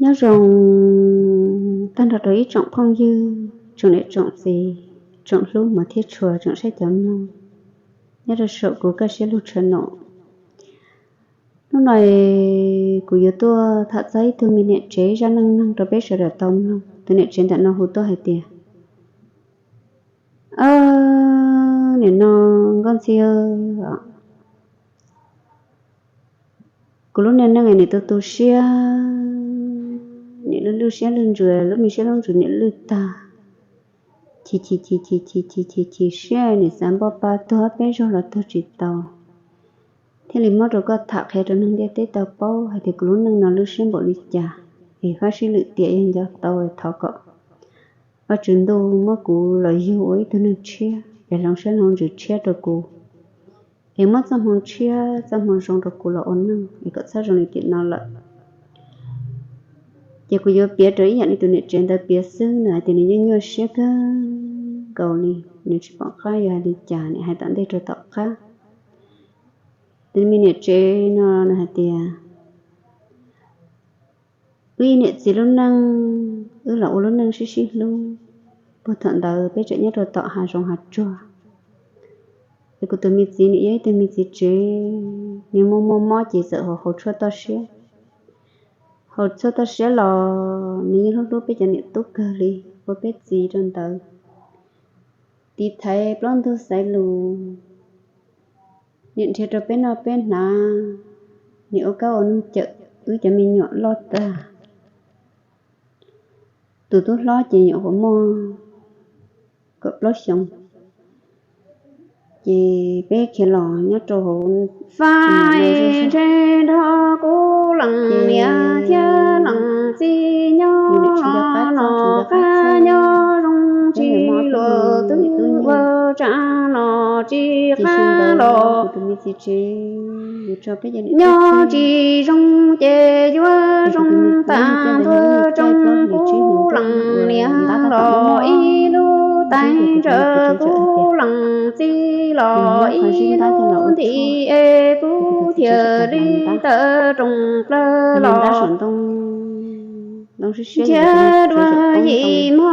Nyob zoo tag nrho rau ib tsoom phooj ywg, tsoom niam tsoom txiv, tsoom hlub mos thiab tshua, tsoom saib cov mloog nyob rau saum kuv Kaj Siab Lug channel. Hnub no kuv yuav tuaj tham txog ib tug me niam tsev zaj neej neeg rau peb sawv daws tau mloog. Tus niam tsev ntawm no hu tuaj hais tias, Nim no Nkauj Ntxhi, kuv lub niag neej nim tu tu siab, nim lwj lwj siab lwj ntsws, lub me siab lub ntsws nim lwj tag. Chim chim chim chim chim chim chim chim siab, nim xav npau pa tuag peb zog los tuag tsis tau. Thiaj li muab rau koj tham qhia rau neeg ntiaj teb tau paub hais tias kuv lub neej no lwj siab npaum li cas, es fab sib lwm tiam yog nco tau, thov kom Vajtswv ntuj muab kuv los yug ua ib tug neeg tshiab es hloov siab hloov ntsws tshiab rau kuv, es muab txoj hmoo tshiab txoj hmoo zoo rau kuv los ua neej, es kom txhob zoo li tim no lawm. Ces kuv yuav piav raws ib yam li tus niam tsev ntawd piav xwb, nws hais tias nws yeej nyuaj siab kawg nkaus li, nws tsis pom qab yuav hais li cas, nws hais tom ntej rau tom qab. Tus me niam tsev no nws hais tias, Wb ib niam txiv lub neej, wb los ua lub neej sib sib hlub, puag thaum ntawd peb tseem nyob rau tom hav zoov hav tsuag. Es kuv tus me txiv nws yog ib tug me txiv tsev, nws muaj muaj mob ces txawm haus haus tshuaj toj siab. Haus tshuaj toj siab los nws yeej hlub hlub peb cov niam tub kawg li, ua peb txiv rau ntawd, tiv thaiv plaub ntug xaiv lus, niam nrhiav rau peb noj peb hnav, niam ua kab ua noog cawm wb cov me nyuam loj tag. Tus tub hlob ces nyuam qhuav muaj kaum plaub xyoos, ces peb khiav los nyob rau hauv fab ntshe nrog kuv lees niam thiab lees txiv nyob los no qab nyob zoo tsis luag twb ua tsa no tsis qab los nyob tsis zoo ces yuav zoo tas ntuag tsoog kuv lees niam los ib lub teev ntawm kuv lees txiv los ib lub nti es kuv thiaj li tawm rooj plaws los nrhiav dua yim hmo,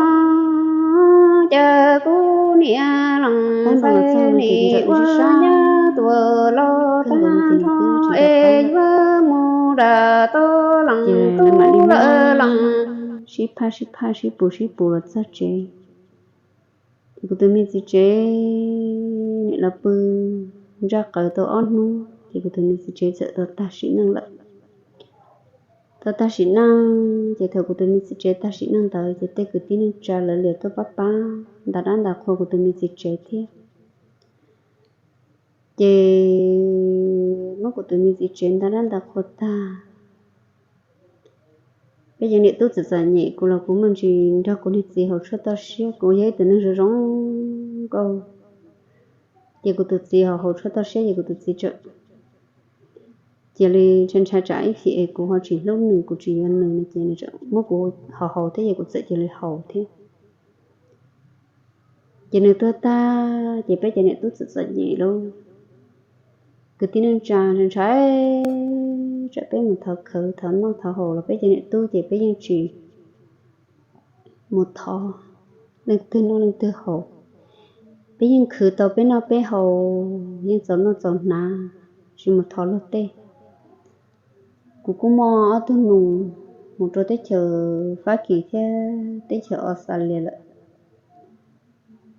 cas kuv niam lees ntxhais nim ua nyab tuag los tag nrho es yuav mus dam tau lees tub lawm lees. Sib phaj sib phaj sib pus sib pus los txog tsev, ces kuv tus me txiv tsev nim los pw ntsaj qawv tau ob hnub ces kuv tus me txiv tsev txawm tau tag sim neej lawm. Tau tag sim neej ces thaum kuv tus me txiv tsev tag sim neej ntawd ces tej kwv tij neej tsa lawv liam tuaj pab pab nta dab nta qhua kuv tus me txiv tsev thiab. Ces muab kuv tus me txiv tsev nta dab nta qhua tag, peb cov niam tub txawm txom nyem kuv los kuv muaj ntsis nrog kuv niag txiv haus tshuaj toj siab, kuv yog ib tug neeg zoo zoo nkauj. Ces kuv tus txiv haus haus tshuaj toj siab ces kuv tus txiv txawm cia li ntshai ntshai tsam ib chim es kuv ho tsis hlub nws, kuv tsis yuav nws no ces nws txawm muab kuv haus haus thiab ces kuv txawm cia li haus thiab. Ces nws tuag tag ces peb cov niam tub txawm txom nyem lauj. Kwv tij neej tsa ntshai ntshai tsam peb mus thov khawv thov noj thov haus los peb cov niam tub ces peb yeej tsis mus thov leej twg noj leej twg haus. Peb yeej khwv tau peb noj peb haus, yeej txaus noj txaus hnav, tsis mus thov luag tej. Kuv kuj muaj ob tug nus mus rau teb chaws Fab Kis thiab teb chaws Australia lawm.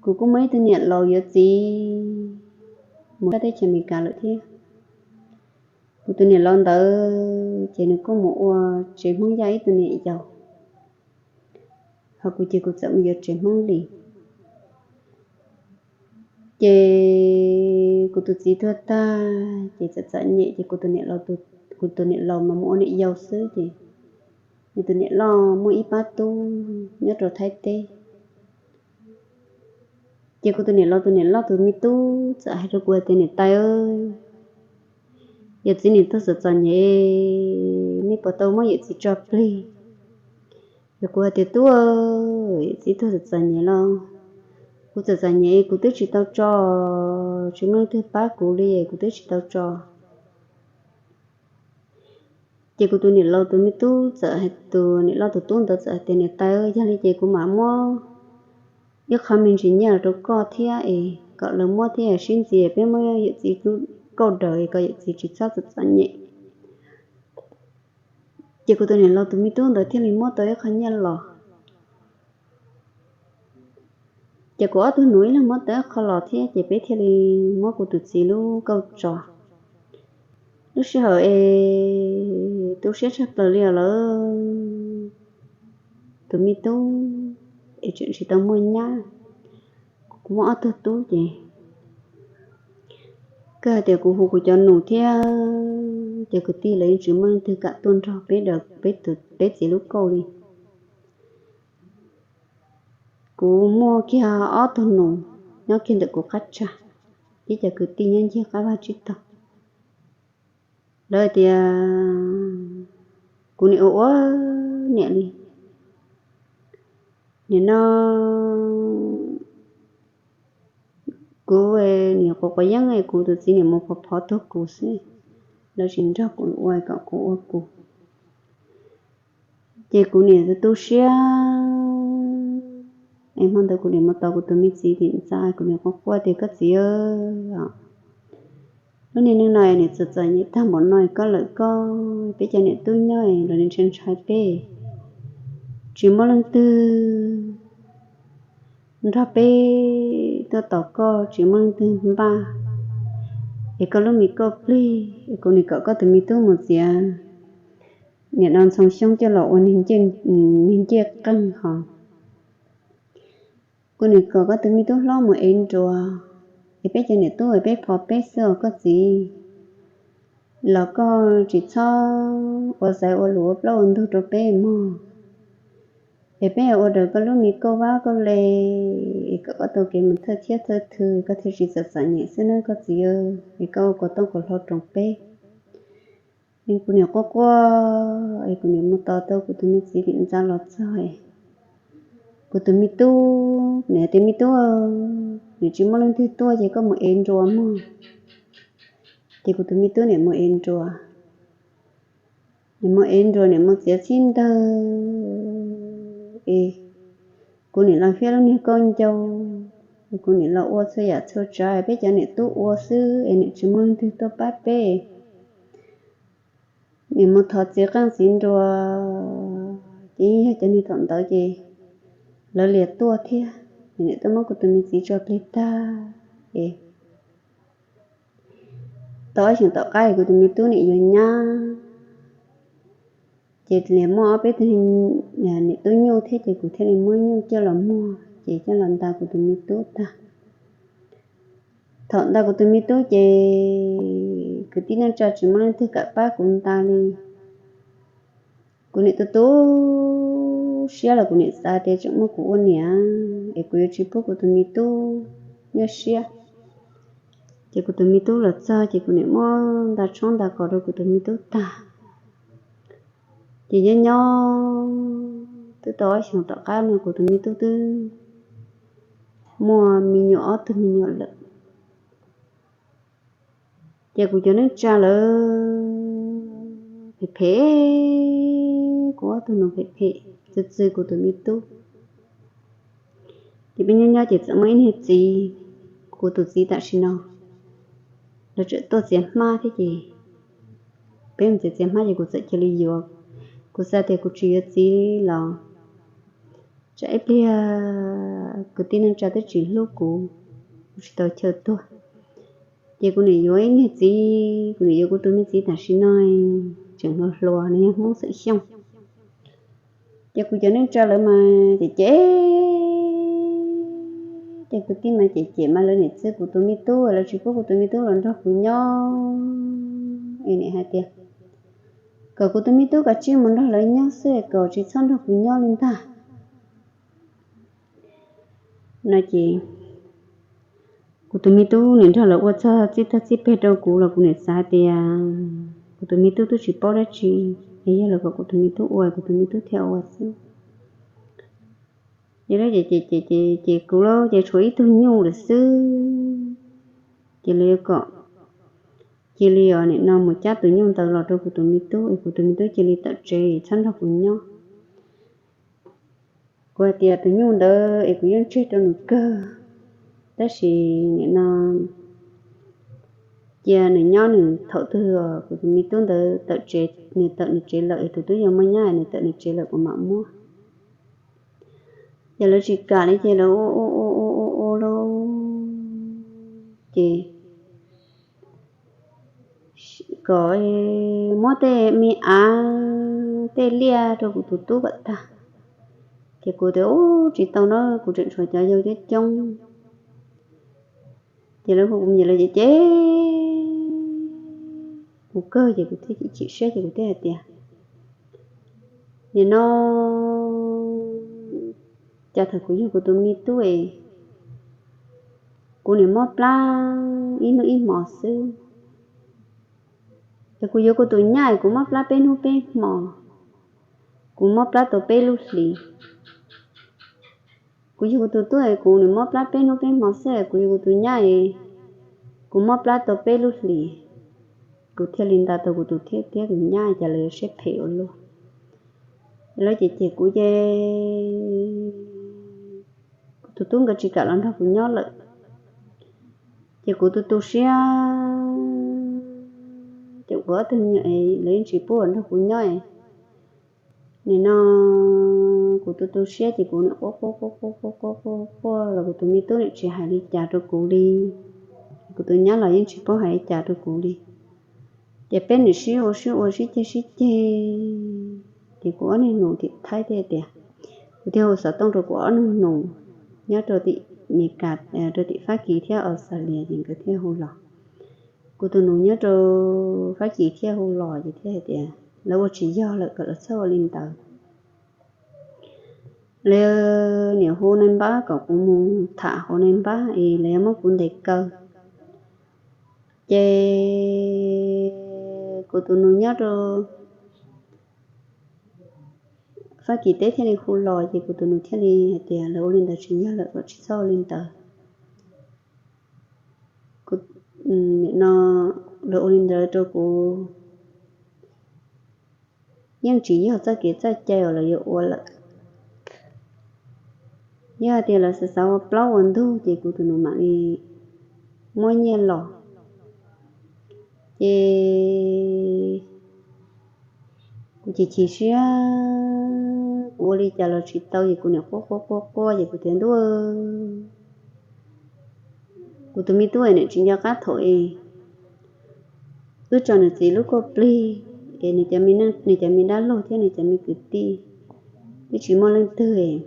Kuv kuj muaj ib tug niam laus yuav txiv mus sab teb chaws Amelikas lawm thiab. Kuv tus niam laus ntawd ces nws kuj mus ua tsev Hmoob Yaj ib tug niam yau, ho kuv ces kuv txawm mus yuav tsev Hmoob Lis. Ces kuv tus txiv tuag tag ces txawm txom nyem ces kuv tus niam laus, kuv tus niam laus mas mus ua niam yau xwb ces nws tus niam loj muaj ib pab tub nyob rau Thaib teb. Ces kuv tus niam laus tus niam loj tus me tub txawm hais rau kuv hais tias, Niam tais, yawm txiv nim tuag txom txom nyem, nej puas tau muab yawm txiv tso plig? Ces kuv hais tias, Tub, yawm txiv tuag txom txom nyem los kuv txom txom nyem kuv twb tsis tau tso, tsis muaj leej twg pab kuv li, kuv twb tsis tau tso. Ces kuv tus niam laus tus me tub txawm hais, tus niam laus tus tub ntawd txawm hais tias, Niam tais, yog li ces kuv mam muab ib qho me ntsis nyiaj los rau koj thiab es kom lawv muab thiab sib ntxias, peb muab yawm txiv lub kauj daws es kom yawm txiv tsis txhob txom txom nyem. Ces kuv tus niam laus tus me tub ntawd thiaj li muab tau ib qho nyiaj los. Ces kuv ob tug nus ib leeg muab tau ib qho los thiab, ces peb thiaj li muab kuv tus txiv lub kauj tso. Lub sij hawm es tu siab tshaj plaws li os lawm, tus me tub es tseem tsis tau muaj nyab. Kuv muaj ob tug tub ces kawg hais tias kuv hu kuv cov nus thiab cov kwv tij los yeej tsis muaj leej twg kam tuaj nrog peb daws peb txiv lub kauj li. Kuv muaj kiag ob tug nus nyob kiag ntawm kuv qab tsa, thiab cov kwv tij nyob ncig qab vaj tsib taug. Lawv tias kuv nim ua ua niam li, nim no kuv nim quav quav yeeb, kuv tus txiv nim mus phov phov tuag kuv xwb, lawv tsis nrog kuv ua kom kuv ua kuv. Ces kuv nim tu siab, es hmo ntawd kuv nim mus tos kuv tus me txiv tim ntxa, kuv nim quaj quaj tias, Koj txiv, lub niag neej no nim txom txom nyem tag npaum no, koj lawm koj, peb cov niam tub nyob los nim ntshai ntshai peb, tsis muaj leej twg nrog peb tuaj tos koj, tsis muaj leej twg npaj, es koj lub me kauj plig, es kuv nim kom koj tus me tub mus txiav nim no ntxhoo xyoob coj los ua niag ncej qeej hos. Kuv nim kom koj tus me tub hlob mus ev nruas, es peb cov niam tub es peb phov peb xwb os koj txiv. Los koj tsis txhob ua xaiv ua lus ua plaub ua ntug rau peb mog. Es peb ua raws koj lub me kauj vab kauj le, es kom koj tau kev mus thawj thiab thawj thw, koj thiaj tsis txom txom nyem xwb nawb koj txiv, es koj ua kuv tooj kuv hlau rau peb. Es kuv nim quaj quaj, es kuv nim mus tos tau kuv tus me txiv tim ntxa los txog, kuv tus me tub nim tias, Me tub, nim tsis muaj leej twg tuaj ces koj mus ev nruas mog. Ces kuv tus me tub nim mus ev nruas, nim mus ev nruas nim mus txiav txhib ntawg, es kuv nim los fiab lub niag kauj ncau, es kuv nim los ua txhua yam txhua tsav peb cov niam tub ua xwb es nim tsis muaj leej twg tuaj pab peb. Nim mus thov txiv qeej txiv nruas, ces yeej yog cov niag thaum ntawd ces lawv lias tuaj thiab, ces nim tuaj muab kuv tus me txiv tso plig tag, es tau ob xyoos tom qab kuv tus me tub nim yuav nyab, ces nim muaj ob peb tug niam tub nyuj thiab ces kuv thiaj li muab nyuj coj los muag ces coj los nta kuv tus me tub tag. Thaum nta kuv tus me tub ces kwv tij neej tsa tsis muaj leej twg kam pab kuv nta li. Kuv nim tu tu siab los kuv nim xav tias tseem muaj kuv ua niam es kuv yuav tsis pub kuv tus me tub nyuaj siab. Ces kuv tus me tub los txog ces kuv nim muab nta tshoob nta kos rau kuv tus me tub tag. Ces nyob nyob twb tau ob xyoos tom qab no kuv tus me tub twb muaj me nyuam ob tug me nyuam lawm. Ces kuv cov neej tsa lawv phem phem, kuv ob tug nus phem phem txw txw kuv tus me tub. Ces peb nyob nyob ces txawm muaj ib niag txiv, kuv tus txiv tam sim no, lawv tseem tuaj txiav hmab thiab ces peb mus txiav txiav hmab ces kuv txawm cia li yuav. Kuv xav tias kuv tsis yuav txiv los tsam ib pliag kwv tij neej tsa twb tsis hlub kuv, kuv tsis tau chaw tuag. Ces kuv nim yuav ib niag txiv, kuv nim yuav kuv tus me txiv tam sim no tseem hluas hluas, nws yog Hmoob Xeem Xyooj. Ces kuv cov neej tsa lawv mas cem cem, ces kwv tij mas cem cem mas lawv nim txwv kuv tus me tub, lawv tsis pub kuv tus me tub los nrog kuv nyob. Es nim hais tias kom kuv tus me tub kav tsij mus nrog lawv nyob xwb, kom tsis txhob nrog kuv nyob li ntag. No ces kuv tus me tub nim nrog lawv ua txog txij tag txij peg rau kuv los kuv nim xav tias kuv tus me tub twb tsis paub dab tsi, es yog lawv kom kuv tus me tub ua, kuv tus me tub thiaj ua xwb. Ces lawv ces ces ces ces kuv lawv ces tshuav ib tug nyuj lawm xwb, ces lawv yuav kom cia li nim no mus cab tus nyuj ntawd los rau kuv tus me tub es kuv tus me tub cia li tawm tsev txhob nrog kuv nyob. Kuv hais tias tus nyuj ntawd es kuv yuav tseg rau nws kawg, tab sis nim no cia nws nyob nws thaum twg kuv tus me tub ntawd tawm tsev, nws tawm nws tsev lawm es tus tub yog muaj nyab nws tawm nws tsev lawm kuv mam muab. Ces lawv tsis kam li ces lawv ua ua ua ua ua ua lauj, ces kom muab tej me av tej liaj rau kuv tus tub kom tag. Ces kuv tias ub tsis tau na, kuv tseem tshuav cov yau coob coob. Ces lawv hu kuv me nyuam lawv ces ces kuv kawg ces kuv thiaj chim siab ces kuv thiaj hais tias nim no cas thaum kuv yug kuv tus me tub es kuv nim mob plab ib hnub ib hmos xwb, es kuv yuav kuv tus nyab es kuv mob plab peb hnub peb hmos, kuv mob plab tau peb lub hlis. Kuv yug kuv tus tub es kuv nim mob plab peb hnub peb hmos xwb, kuv yug kuv tus nyab es kuv mob plab tau peb lub hlis. Kuv thiaj li nta tau kuv tus tub thiab tus nyab cas lawv yuav siab phem ua luaj. Lawv ces cem kuv ces kuv tus tub nkawd tsis kam los nrog kuv nyob lawm. Ces kuv tu tu siab, ces kuv ob tug me nyuam es lawv yeej tsis pub los nrog kuv nyob. Nim no kuv tu tu siab ces kuv niam quaj quaj quaj quaj quaj quaj quaj los kuv tus me tub niam tsis hais li cas rau kuv li. Kuv tus nyab los yeej tsis paub hais li cas rau kuv li. Ces peb niam sib ua sib ua sib ceg sib ceg, ces kuv ob niag nus tim Thaib thiaj tias, kuv thiaj hu xov tooj rau kuv ob niag nus nyob rau tim Meskas, rau tim Fab Kis thiab Australia ces nkawd thiaj hu los. Kuv tus nus nyob rau Fab Kis thiaj hu los ces thiaj hais tias lawv ua tsis yog lawm kom lawv txhob ua li ntawd. Lawv niam hu nais npab kom kuv mus tham hauv nais npab es lawv yuav muab kuv ntes kaw. Ces kuv tus nus nyob rau Fab Kis teb thiaj li hu los ces kuv tus nus thiaj li hais tias lawv ua li ntawd tsis yog lawm kom tsis txhob ua li ntawd. No lawv ua li ntawd rau kuv yeej tsis yog txoj kev txoj cai uas lawv yuav ua lawm. Yog hais tias lawv xav xav ua plaub ua ntug ces kuv tus nus mam li muab nyiaj los. Ces kuv chim chim siab, kuv ua li cas los tsis tau ces kuv niam quaj quaj quaj quaj ces kuv tias ntuj, kuv tus me tub es niam tsis nco qab thaum es wb tso nws txiv lub kauj plig es nws cov me dab laug thiab nws cov me kwv tij twb tsis muaj leej twg es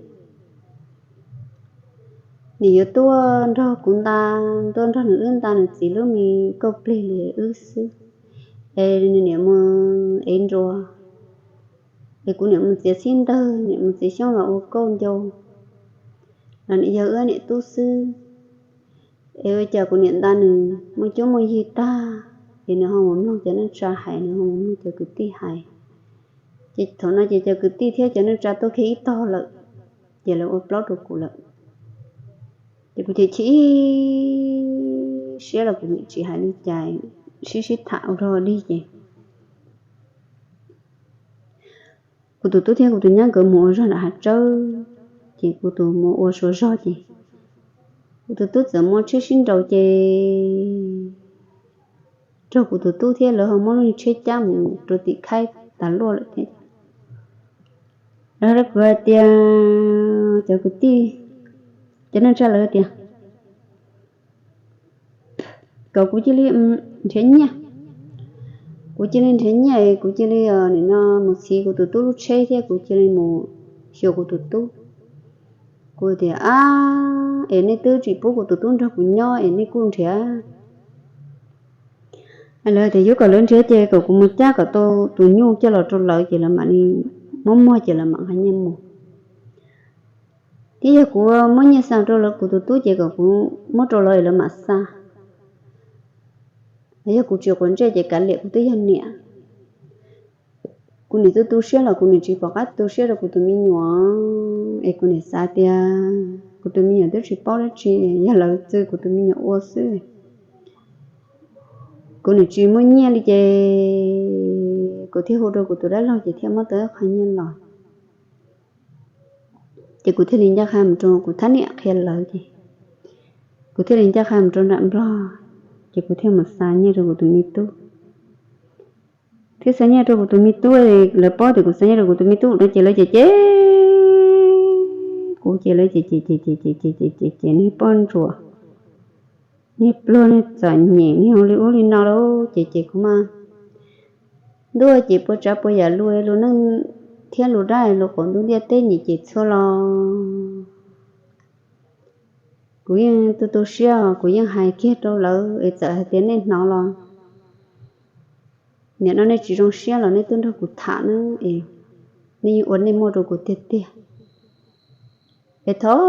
nws yuav tuaj nrog kuv nta, tuaj nrog nws wb nta nws txiv lub me kauj plig li wb xwb. Es nws niam mus ev nruas, es kuv niam mus txiav txhib ntawg, niam mus txiav xyoob los ua kauj ncau, los niam yog wb niam tub xwb. Es ua cas kuv niam nta nws muaj cuab muaj yig tag, es nws ho mus mloog cov neej tsa hais, nws ho mus mloog cov kwv tij hais. Ces thaum no ces cov kwv tij thiab cov neej tsa tuaj kiag ib tog lawm, ces lawv ua plaub rau kuv lawm. Ces kuv chim chim siab los kuv niam tsis hais li cas, sib sib tham ua luaj li ces kuv tus tub thiab kuv tus nyab nkawd mus ua zog nram hav tsawb, ces kuv tus mus ua suav zog ces kuv tus tub txawm muaj tsheb sib nraus ces raug kuv tus tub thiab lawv ho muab lub tsheb cab mus rau tim khaib tas luaj lawm thiab. Lawv hais rau kuv hais tias cov kwv tij, cov neej tsa lawv tias kom kuv cia li nrhiav nyiaj. Kuv cia li nrhiav nyiaj, kuv cia li nim no mus txhiv kuv tus tub lub tsheb thiab kuv cia li mus xyuas kuv tus tub. Kuv tias ab, es nej twb tsis pub kuv tus tub nrog kuv nyob es nej kuj nrhiav. Lawv tias yuav kom lawv nrhiav ces kom kuv mus cab kom tau tus nyuj coj los rau lawv ces lawv mam li muab muag ces lawv mam nqa nyiaj mus. Thiab yog kuv muab nyiaj xa rau lawv kuv tus tub ces kom kuv muab rau lawv es lawv mam xa. Yog kuv tsis quav ntsej ces kav liam, kuv twb yog niam. Kuv nim tu tu siab los kuv nim tsis pom qab tu siab rau kuv tus me nyuam, es kuv nim xav tias kuv tus me nyuam twb tsis paub dab tsi, yog lawv txw kuv tus me nyuam ua xwb. Kuv nim tsis muaj nyiaj li ces kuv thiaj hu rau kuv tus dab laug ces thiaj muab tau ib qho nyiaj los. Ces kuv thiaj li ncaj qha mus rau, kuv thab niam qhia lawv ces kuv thiaj li ncaj qha mus rau nram Nplog, ces kuv thiaj mus xa nyiaj rau kuv tus me tub. Thiab xa nyiaj rau kuv tus me tub, lawv paub tias kuv xa nyiaj rau kuv tus me tub no ces lawv cem cem kuv ces lawv cem cem cem cem cem cem cem cem niag poj ntsuam, niag pluag, niag txom nyem, niag ua li ub li no lauj, ces ces kuv mas ntuj, ces puas tsav puas yam lus, lus neej thiab lus dab, lus qaum ntuj ntiaj teb nim ces txhua los kuv yeej tu tu siab, kuv yeej hais kiag rau lawv es txawm hais tias nej hnov los nim no nej tsis zoo siab los nej tuaj nrog kuv tham na, es nej yeej ua nej muaj rau kuv tiag tiag. Es thov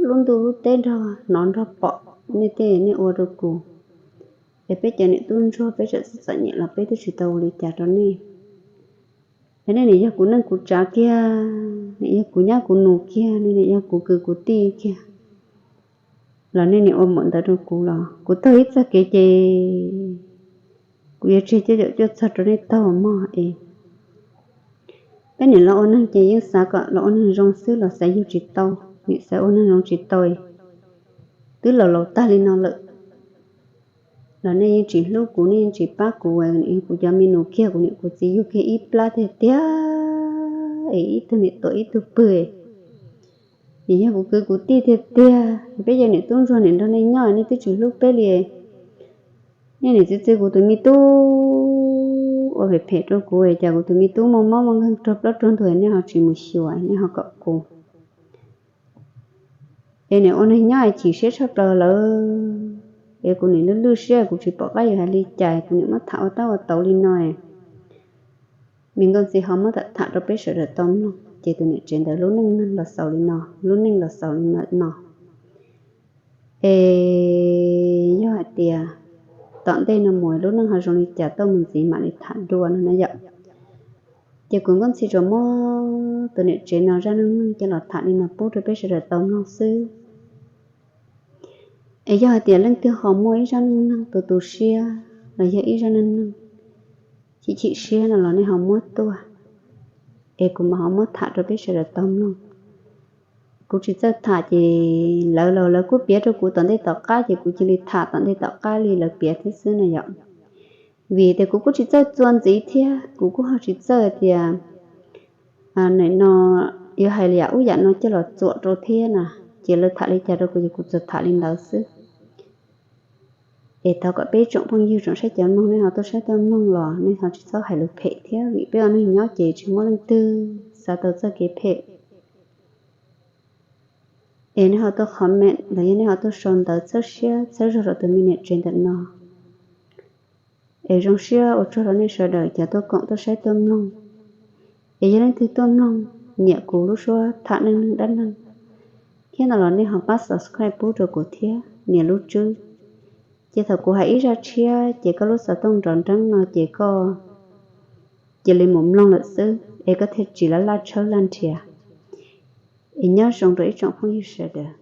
lub ntuj lub teb nrog hnov nrog pom nej tej nej ua rau kuv, es peb cov niam tub ntsuag peb txawm txom txom nyem los peb twb tsis tau ua li cas rau nej. Es nej nim yog kuv neej kuv tsav kiag, nim yog kuv nyab kuv nus kiag, nej nim yog kuv kwv kuv tij kiag, los nej nim ua npaum ntawd rau kuv los kuv taug ib txoj kev ces kuv yuav tseg cuaj caum cuaj txog rau nej taug mog es. Peb nim los ua neeg ces yeej xav kom los ua neeg zoo xwb los xav yug tsis tau, nim xav ua neeg zoo tsis tau, twb laus laus tag li no lawm los nej yeej tsis hlub kuv, nej yeej tsis pab kuv, kuv cov me nus kiag, kuv niam kuv txiv yug kiag ib plab tiag tiag, es ib tug niam tuam ib tug pwg, nim yog kuv kwv kuv tij tiag tiag, peb cov niam tub ntsuag nim nrog nej nyob nej twb tsis hlub peb li. Nej nim txi txi kuv tus me tub ua phem phem rau kuv, cas kuv tus me tub muaj mob muaj nkeeg raug plaub raug ntug nej ho tsis mus xyuas, nej ho kom kuv es nim ua neeg nyob es chim siab tshaj plaws lawm. Es kuv nim lwj lwj siab, kuv tsis pom qab yuav hais li cas, kuv nim muab tham ua tab ua tau li no. Me nkauj ntxhais ho muab tham tham rau peb sawv daws tau mloog, ces tus niam tsev ntawd lub neej neeg los xaus li no, lub neej los xaus li no. Es yog hais tias tom ntej no mus lub neej ho zoo li cas tuaj mus ntxiv mam li tham dua no na yom. Ces kuv nkauj ntxhais tsuas muab tus niam tsev no zaj neej neeg coj los tham li no pub rau peb sawv daws tau mloog xwb. Es yog hais tias leej twg ho muaj ib zaj neej neeg tu tu siab los yog ib zaj neej neeg chim chim siab no los nej ho muab tuaj, es kuv mam ho muab tham rau peb sawv daws tau mloog. Kuv tsis txawj tham ces lawv los lawv kuj piav rau kuv tom ntej tom qab ces kuv cia li tham tom ntej tom qab li lawv piav thiab xwb na yom. Vim tias kuv kuj tsis txawj txuas ntxiv thiab kuv kuj ho tsis txawj tias nim no yuav hais li yam ub yam no coj los txuam rau thiab na, ces lawv tham li cas rau kuv ces kuv tsuas tham li ntawd xwb. Es thov kom peb tsoom phooj ywg tsoom saib cov mloog nej ho tuaj saib tuaj mloog los nej ho tsis txhob hais lus phem thiab, vim peb ua neeg nyob ces tsis muaj leej twg xav tau txoj kev phem. Es nej ho tuaj comment los yog nej ho tuaj sau ntawv txhawb siab txhawb zog rau tus me niam tsev ntawm no. Es zoo siab ua tsaug rau nej sawv daws cov tuaj koom tuaj saib tuaj mloog. Es yog leej twg tuaj mloog nyiam kuv lub suab tham neej neeg dab neeg thiab no los nej ho pab subscribe pub rau kuv thiab nias lub tswb, ces thaum kuv hais ib zaj tshiab ces koj lub xov tooj nrov nreeb no ces koj cia li mus mloog lawm xwb es koj thiaj tsis laj laj tshawb laj nrhiav. Es nyob zoo rau ib tsoom phooj ywg sawv daws.